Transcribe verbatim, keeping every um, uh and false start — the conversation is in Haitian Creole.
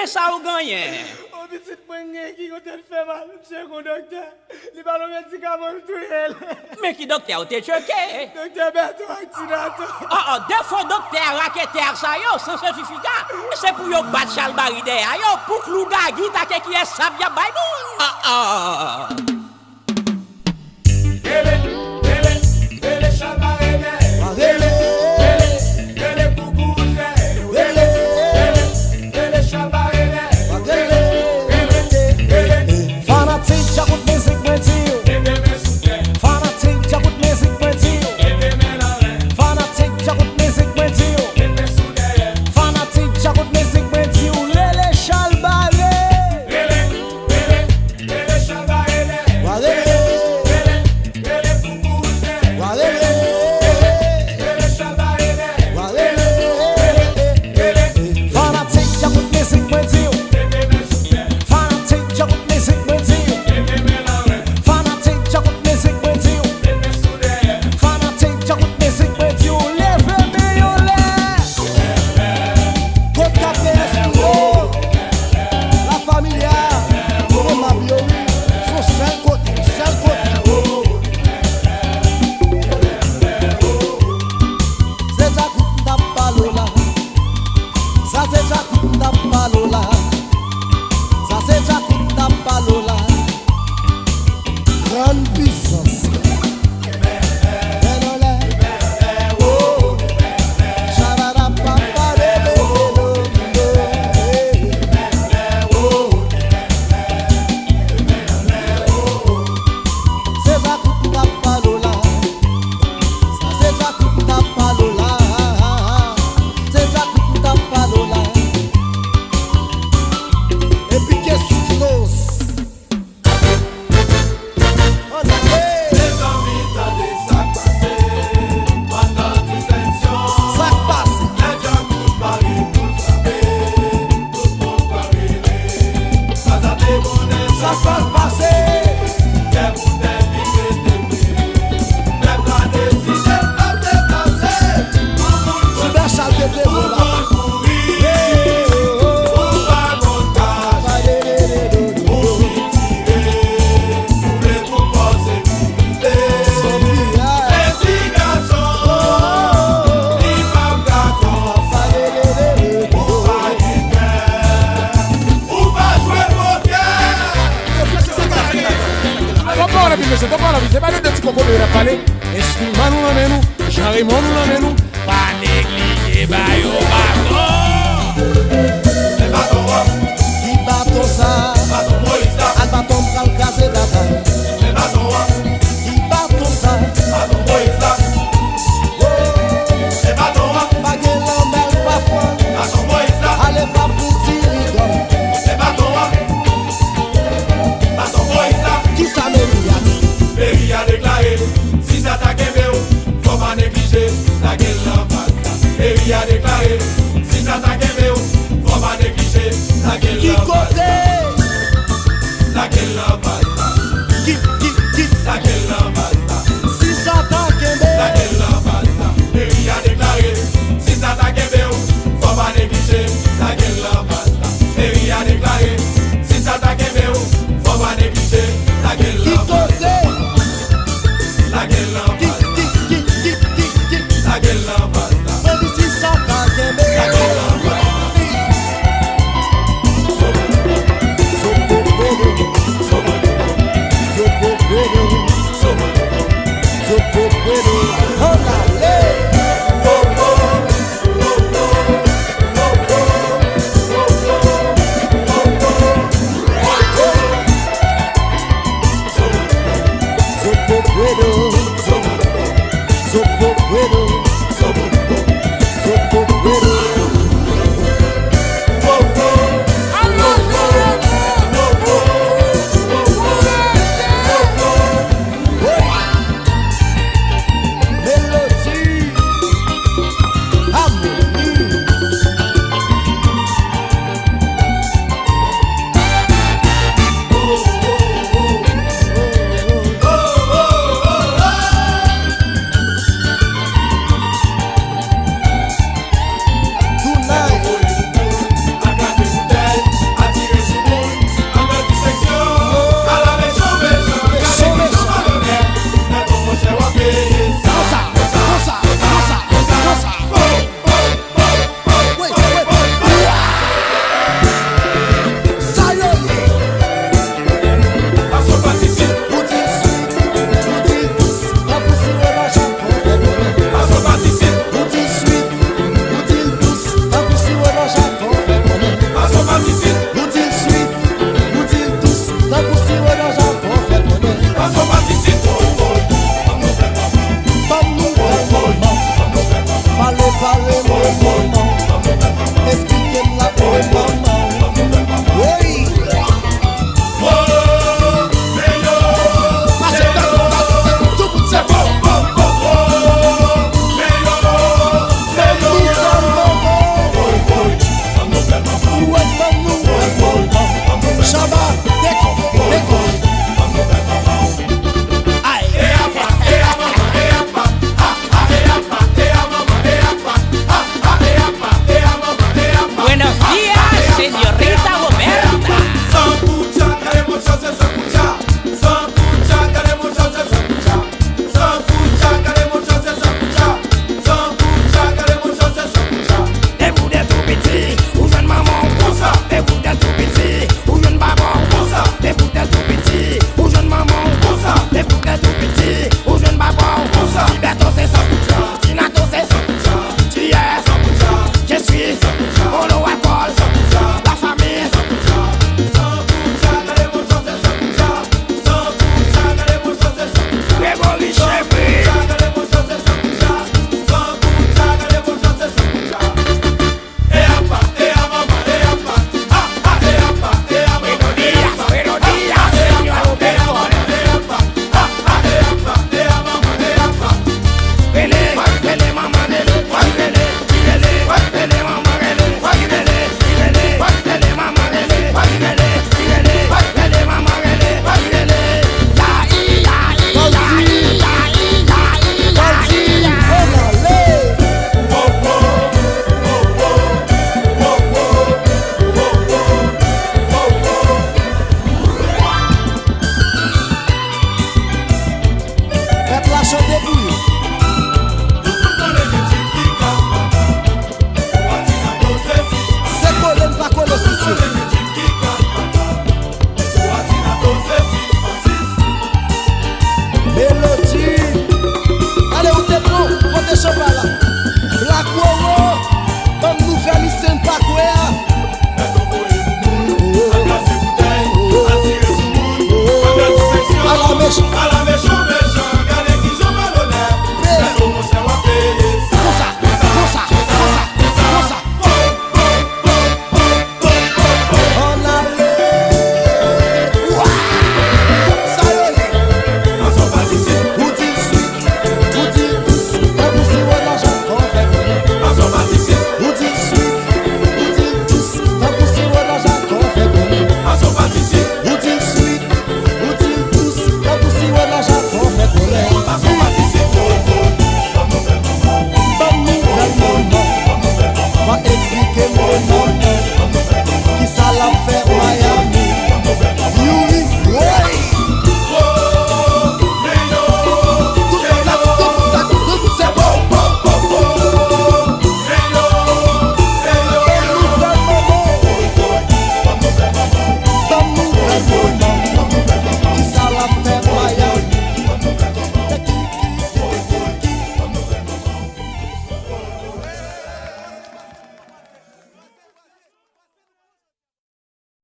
Sa w genyen? O pitit mwen gen ki kontan fè mal, m tcheke yon doktè. Li ba l yon medikaman, m touye l. Men ki doktè w te tcheke? Doktè Bèto ak Ti Nato. Oh, oh, defo doktè a, raketè a sa yo, san sètifika. Se pou yo bat chalbari dèyè a yo, pou klou gagi take kiyès sab y ap bay moun. Oh, oh. Rele, rele, rele chalbari dèyè. Rele, rele, rele koukou dèyè. Rele, rele, rele chalbari dèyè. Rele, rele, rele. Fanatik Djakout Mizik mwen di w. Fanatik Djakout Mizik mwen di w. Fanatik Djakout Mizik mwen di w. Fanatik Djakout Mizik mwen di w. Rele chalbari. Rele, rele, rele chalbari dèyè. Wa rele. Rele, rele koukou dèyè. Wa rele. Rele, rele chalbari dèyè. Wa rele. Fanatik Djakout Mizik mwen di w. Fanatik Djakout Mizik mwen di w. Fanatik Djakout Mizik mwen di w. Fanatik Djakout Mizik mwen di w. Leve men yo anlè. Kot K P S yo? La Familia, kote m ap yo wi. Se yon sèl kote, yon sèl kote. Se Djakout m t ap pale w la. Sa se Djakout m t ap pale w la. Sa se Djakout m t ap pale w la. Grann pisans. Men anlè. Shabadababa. Se Djakout m t ap pale w la. Sa se Djakout m t ap pale w la. Se Djakout m t ap pale w la. Epi ke Sikinos. Ann ale! Mezanmi, tande sa k pase pandan Ti Sensyon. Sa k pase? Lè Djakout pare pou l frape, tout moun pral rele. Sa, sa te konnen sa k pral pase. Kè pou tèt li mete brile. Pèp la deside l ap deplase. Pou moun konn, pou moun konn kouri. Ou pa konn kache. Ou fin tire. Ou vle pou fòse. Ti gason, li p ap dakò. Ou pa gen kè, ou pa jwe pokè. Twò pawòl anpil, mesye, twò pawòl anpil. Se pa de ti kokobe yo n ap pale. Enstriman nou nan men nou, jan remò nou nan men nou. Pa neglije ba yo baton. Se baton an. Ki baton sa? Baton Moyiz la. Ak baton m pral kraze dada. Se baton an. Ki baton sa? Baton Moyiz la. Oh. Se baton an. Pa gen lanmè l pa fran. Baton Moyiz la. Ale pa pou dirigan. Se baton an. Baton Moyiz la. Kisa meri a di? Meri a deklare, si sa ta kenbe w, fò pa neglije lage l nan vaz la. Meri a deklare, si sa ta kenbe w, fò pa neglije lage l nan vaz la. Ki kote? Lage l nan vaz la. Ki, ki, ki? Lage l nan vaz la. Si sa ta kenbe. Lage l nan vaz la. Meri a deklare, si sa ta kenbe w, fò pa neglije lage l nan vaz la. Meri a deklare, si sa ta kenbe w, fò pa neglije lage l nan vaz la. Lage l nan vaz la. Lage l nan vaz la. Mwen di si sa ta kenbe. Lage l nan vaz la. Sen pa kwè a. Ala mechan.